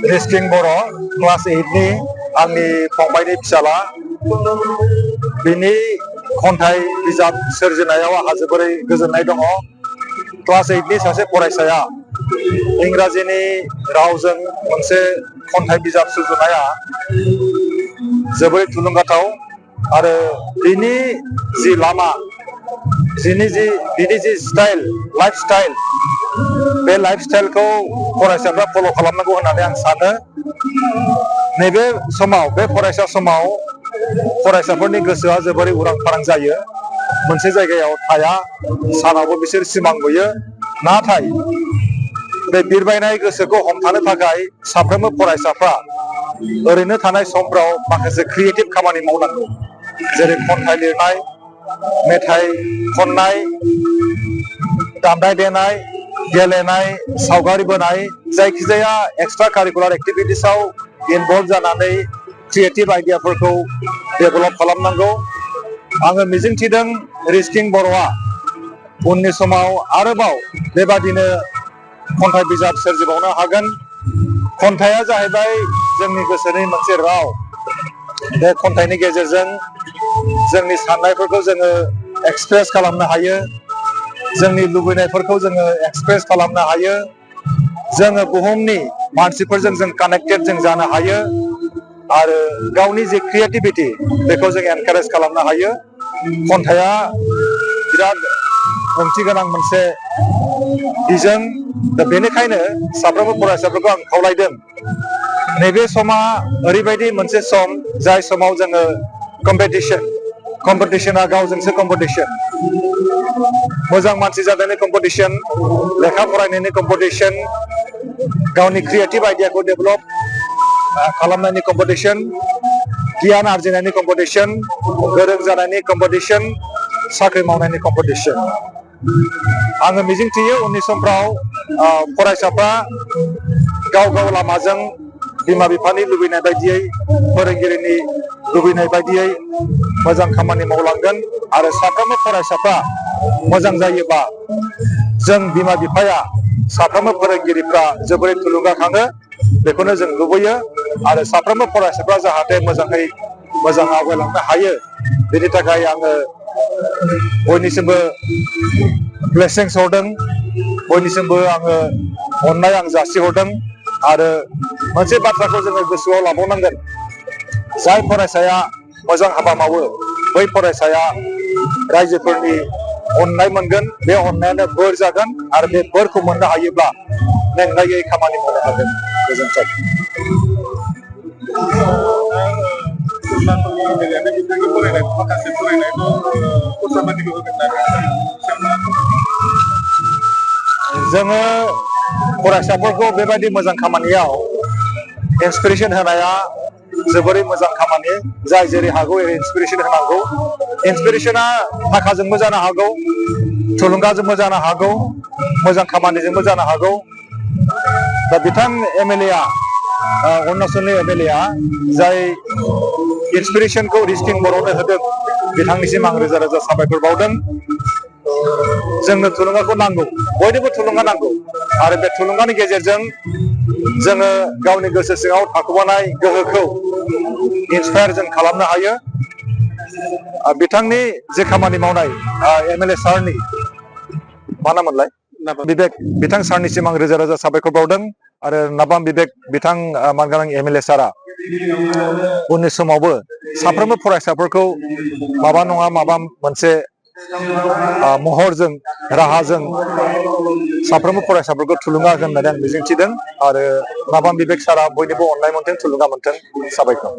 रिस्किं बर' class 8 नि आंनि फंबायनि फिसाला बिनि खन्थाइ बिजाब सोरजिनायाव आंहा जोबोरै गोजोननाय दङ। क्लास 8 नि सासे फरायसाया इंराजिनि रावजों मोनसे खन्थाइ बिजाब सुजुनाया जोबोरै थुलुंगाथाव आरो बिनि जि लामा बिनि जि स्टाइल लाइफ स्टाइल बे लाइफ स्टाइलखौ फरायसाफ्रा फल' खालामनांगौ होननानै आं सानो। नैबे समाव बे फरायसा समाव फरायसाफोरनि गोसोआ जोबोरै उरां फारां जायो, मोनसे जायगायाव थाया, सानावबो बिसोर सिमां नुयो। नाथाय बे बिरबायनाय गोसोखौ हमथानो थाखाय साफ्रोमबो फरायसाफ्रा ओरैनो थानाय समफ्राव माखासे क्रिएटिभ खामानि मावनांगौ, जेरै खन्थाइ लिरनाय, मेथाइ खननाय, दामनाय देनाय, गेलेनाय, सावगारि बोनाय, जायखिजाया एक्सट्रा कारिकुलार एक्टिभिटिसआव इनभल्भ जानानै क्रिएटिभ आइडियाफोरखौ डेभेलप खालामनांगौ। आङो मिजिंथिदों रिस्किं बर'आ उननि समाव आरोबाव बेबादिनो खन्थाइ बिजाब सोरजिबावनो हागोन। खन्थाइया जाहैबाय जोंनि गोसोनि मोनसे राव। बे खन्थाइनि गेजेरजों जोंनि साननायफोरखौ जोङो एक्सप्रेस खालामनो हायो, जोंनि लुबैनायफोरखौ जोङो एक्सप्रेस खालामनो हायो, जोङो बुहुमनि मानसिफोरजों जों कानेक्टेड जों जानो हायो आरो गावनि जि क्रिएटिभिटि बेखौ जों एनकारेज खालामनो हायो। खन्थाइया बिराद ओंथि गोनां मोनसे बिजों। दा बेनिखायनो साफ्रोमबो फरायसाफोरखौ आं खावलायदों, नैबे समा ओरैबायदि मोनसे सम जाय समाव जोङो कम्पिटिशना गावजोंसो कम्पिटिशन, मोजां मानसि जानायनि कम्पिटिशन, लेखा फरायनायनि कम्पिटिशन, गावनि क्रिएटिभ आइडियाखौ डेभेलप खालामनायनि कम्पिटिशन, गियान आरजिनायनि कम्पिटिशन, गोरों जानायनि कम्पिटिशन, साख्रि मावनायनि कम्पिटिशन। आङो मिजिंथियो उननि समफ्राव फरायसाफ्रा गाव गाव लामाजों बिमा बिफानि लुबैनाय बायदियै, फोरोंगिरिनि लुबैनाय बायदियै मोजां खामानि मावलांगोन आरो साफ्रोमबो फरायसाफ्रा मोजां जायोबा जों बिमा बिफाया, साफ्रोमबो फोरोंगिरिफ्रा जोबोरै थुलुंगाखाङो, बेखौनो जों लुबैयो आरो साफ्रोमबो फरायसाफ्रा जाहाथे मोजाङै मोजां आवगायलांनो हायो, बेनि थाखाय आङो बयनिसिमबो ब्लेसिंस हरदों, बयनिसिमबो आङो अननाय आं जासिहरदों आरो मोनसे बाथ्राखौ जोङो गोसोआव लाबावनांगोन, जाय फरायसाया मोजां हाबा मावो बै फरायसाया रायजोफोरनि अननाय मोनगोन, बे अननायानो बोर जागोन आरो बे बोरखौ मोननो हायोब्ला मेंनायै खामानि मावनो हागोन। गोजोन्थों। जोङो फरायसाफोरखौ बेबायदि मोजां खामानियाव इन्सपिरेसन होनाया जोबोरै मोजां खामानि। जाय जेरै हागौ एरै इन्सपिरेसन होनांगौ। इन्सपिरेसना थाखाजोंबो जानो हागौ, थुलुंगाजोंबो जानो हागौ, मोजां खामानिजोंबो जानो हागौ। दा बिथां एमएलए आ अरुणाचलनि एमएलए आ जाय इन्सपिरेसनखौ रिस्किं बर'नो होदों, बिथांनिसिम आं रोजा रोजा साबायखर बावदों। जोंनो थुलुंगाखौ नांगौ, बयनोबो थुलुंगा नांगौ आरो बे थुलुंगानि गेजेरजों जोङो गावनि गोसो सिङाव थाखुमानाय गोहोखौ इन्सपायार जों खालामनो हायो। बिथांनि जे खामानि मावनाय एमएलए सारनि मा नाममोनलाय, बिबेक, बिथां सारनिसिम आं रोजा रोजा साबायखर बावदों आरो नाबाम बिबेक बिथां मानगोनां एमएलए सारा उननि समावबो साफ्रोमबो फरायसाफोरखौ माबा नङा माबा मोनसे महरजों, राहाजों साफ्रोमबो फरायसाफोरखौ थुलुंगा होगोन होननानै आं मिजिंथिदों आरो नाबाम बिबेक सारा बयनिबो अननाय मोनथों, थुलुंगा मोनथों। साबायखर।